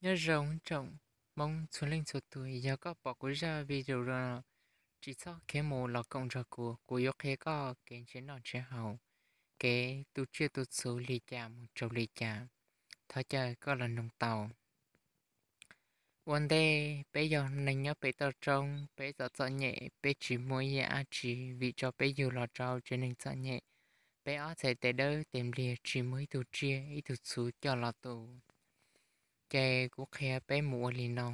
Nyob zoo tsoom Hmoob txhua leej txhua tus, yog koj pom kuv zaj video no, tsis txhob khiav mus los koom nrog kuv, kuv yuav qhia koj kev nrhiav noj nrhiav haus, kev tu tsiaj tu txhuv li cas mus rau li cas. Thov caw koj los noog tau. Ua ntej peb yog neeg nyob pem toj roob, peb txom txom nyem, peb tsis muaj ib yam dab tsi vim rau peb yug los rau tsev neeg txom nyem. Peb ob txhais tes dawb tes npliag tsis muaj ib tug tsiaj ib tug txhuv coj los tu. Ces kuv qhia peb mus ua li no.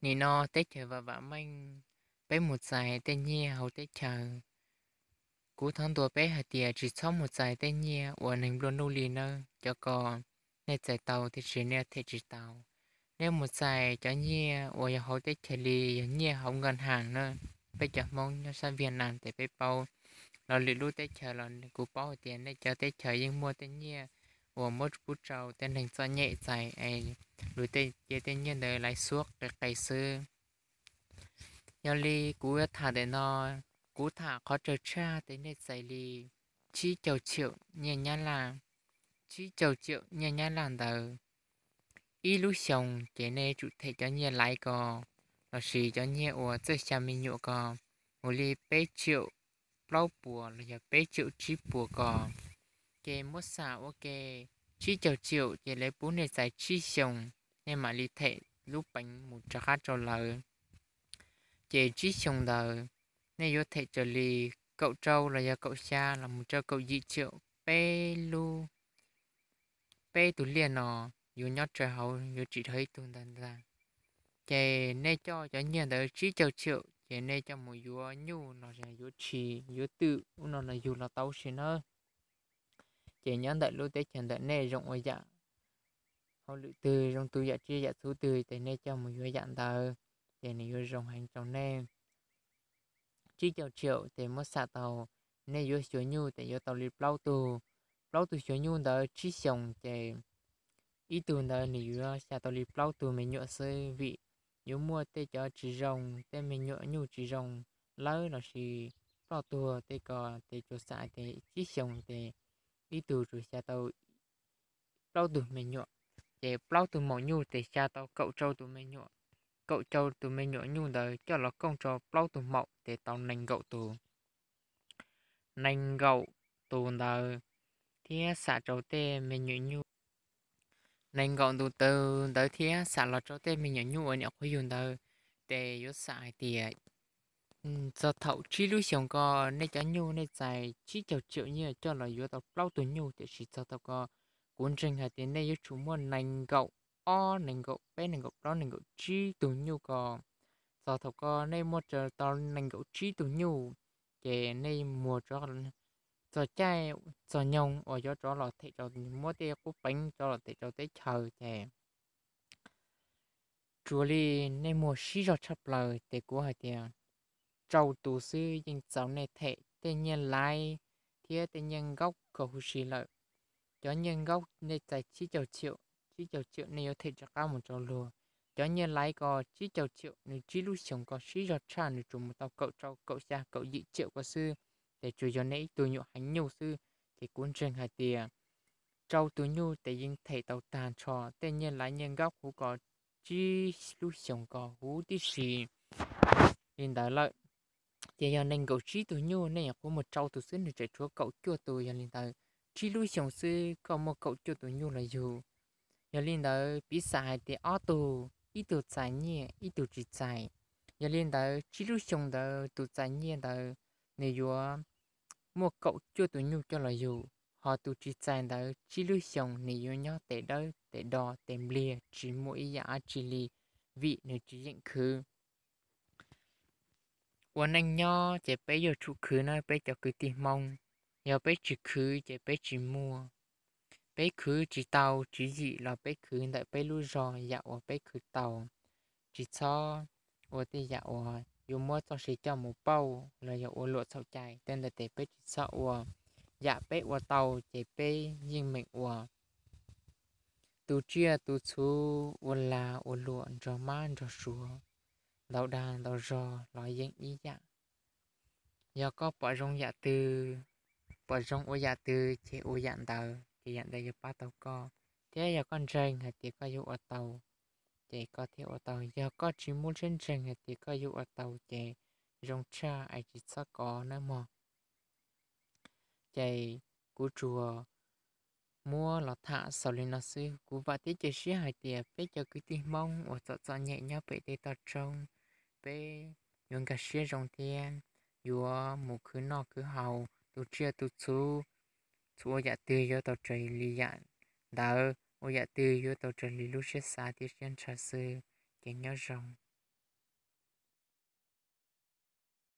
Nim no teb chaws vam vam meej, peb mus txais tej nyiaj hauv teb chaws. Kuv thov ntuas peb hais tias tsis txhob mus txais tej nyiaj uas neeg nplua nuj li nawb. Cov ko nej txais tau tiam sis nej them tsis tau. Nej mus txais cov nyiaj uas yog hauv teb chaws li yog nyiaj hauv nkaj haas na. Peb cov Hmoob nyob sab Viaj Nam ces peb paub, los lwm lub teb chaws los kuv paub hais tias nej cov teb chaws yeej muaj tej nyiaj uas muab pub rau tej neeg txom nyem txais es luag tej cia tej nyiaj ntawd lais xuab qis qis xwb. Yog li kuv yuav tham ntawm no, kuv tham qhov tsawg tshaj ces nej txais li tsib caug txhiaum nyiaj Nyab Laj. Tsib caug txhiaum nyiaj Nyab Laj ntawd, ib lub xyoos ces nej yuav tsum them cov nyiaj laiv ko lossis cov nyiaj uas txawj xya me nyuam ko mus li peb txhiaum plaub puas los yog peb txhiaum tsib puas ko. Ces muab xam ua ke, tsib caug txhiaum ces lawv pub nej txais tsib xyoos, nej mam li them lub peev mus rov qab rau lawv. Ces tsib xyoos ntawd nej yuav them raws li kaum rau los yog kaum xya los mus rau kaum yim txhiaum peb lub, peb tus liaj no yuav nyob raws hauv, yuav tsis dhau ib tug ntag ntag. Ces nej coj cov nyiaj ntawd tsib caug txhiaum ces nej coj mus yuav nyuj los yuav tshis yuav twm ub no los yug los tau ua si nawb. Ces nyob ntawm lub teb chaws ntawm nej zoo ua yam hauj lwm twg, zoo tu yam tsiaj yam txhuv twg ces nej coj mus yuav yam ntawd, ces nws yuav zoo heev rau nej. Tsib caug txhiaum ces muab xam tau nej yuav xyuas nyuj ces yuav tau li plaub tug. Plaub tug xyuas nyuj ntawd tsib xyoos ces ib tug ntawd nws yuav xya tau li plaub tug me nyuam xwb vim yuav muaj tej cov tsis zoo, tej me nyuam nyuj tsis zoo lawm lossis ploj tuag tej ko, ces tsuas xam tias tsib xyoos ces ib tug tsuas xya tau plaub tug me nyuam. Ces plaub tug maum nyuj ces xya tau kaum rau tus me nyuam. Kaum rau tus me nyuam nyuj ntawd coj los kooj rau plaub tug maum ces tau nees nkaum tus. Nees nkaum tus ntawd thiab xam rau tej me nyuam nyuj, nees nkaum tus ntawd thiab xam los rau tej me nyuam nyuj uas nyuam qhuav yug ntawd, ces yuav xam hais tias txog thaum tsib lub xyoos ko nej cov nyuj nej txais tsib caug txhiaum nyiaj coj los yuav tau plaub tug nyuj, tiam sis txog thaum ko kuv ntseeg hais tias nej yuav tsum muaj nees nkaum ob, nees nkaum peb, nees nkaum plaub, nees nkaum tsib tug nyuj ko. Txog thaum ko nej muaj tau nees nkaum tsib tug nyuj, ces nej muag txog caij txog nyoog uas yuav rov los them rau, muab tej qub peev rov los them rau teb chaws ces tsuas li nej muag sib zog tshaj plaws ces kuv hais tias rau tus xwb yeej txaus nej them tej nyiaj laiv thiab tej nyiaj nkaub kom huv si lawm. Cov nyiaj nkaub nej txais tsib caug txhiaum, tsib caug txhiaum nej yuav them rov qab mus rau luag. Cov nyiaj laiv ko tsib caug txhiaum nws tsib lub xyoos ko sib zog tshaj, nws tsuas mus tau kaum rau, kaum xya, kaum yim txhiaum ko xwb, ces tsuas yog nej ib tug nyuam heev nyuj xwb. Ces kuv ntseeg hais tias rau tus nyuj ces yeej them tau tag nrho tej nyiaj laiv nyiaj nkaub huv ko tsib lub xyoos ko huv tib si li ntawd lawm. Ces yog nees nkaum tsib tus nyuj nej nyuam qhuav muag rau tus xwb, nws tseem tshuav kaum cuaj tus, yog li ntawd tsib lub xyoos xwb koj muaj kaum cuaj tus nyuj los yug. Yog li ntawd piv xam hais tias ob tug, ib tug txais nyiaj ib tug tsis txais. Yog li ntawd tsib lub xyoos ntawd tus txais nyiaj ntawd nws yuav muaj kaum cuaj tus nyuj coj los yug, ho tus tsis txais ntawd tsib lub xyoos nws yuav nyob tes dawb tes do tes npliag tsis muaj ib yam dab tsi li, vim nws tsis yeem khwv. Ua neej nyob ces peb yuav tsum khwv na peb cov kwv tij Hmoob, yog peb tsis khwv ces peb tsis muaj. Peb khwv tsis tau tswv yim los peb khwv ntawm peb lub zog yam uas peb khwv tau. Tsis txhob ua tej yam uas yuav muab txoj sia coj mus pauj los yog ua luam txhaum cai, tej ntawd ces peb tsis txhob ua. Yam peb ua tau ces peb yeej meem ua. Tu tsiaj tu txhuv, ua lag ua luam, nrog mab nrog suav, ntau dag ntau zog los yeej ib yam. Yog koj pom zoo yam twg, pom zoo ua yam twg ces ua yam ntawd, ces yam ntawd yuav pab tau koj. Thiab yog koj ntseeg hais tias koj yuav ua tau, ces koj thiaj ua tau. Yog koj tsis muaj siab ntseeg hais tias koj yuav ua tau ces zoo tshaj es tsis txhob kov nawb mog. Ces kuv tsuas muab los tham xaus li no xwb. Kuv vam thiab cia siab hais tias peb cov kwv tij Hmoob uas txom txom nyem nyob pem tej toj roob, peb yuav nkag siab zoo thiab yuav mus khwv noj khwv haus, tu tsiaj tu txhuv, txhua yam twg yuav tau raws li yam ntawd, ua yam twg yuav tau raws li lub siab xav thiab siab ntshaw xwb. Ces nyob zoo.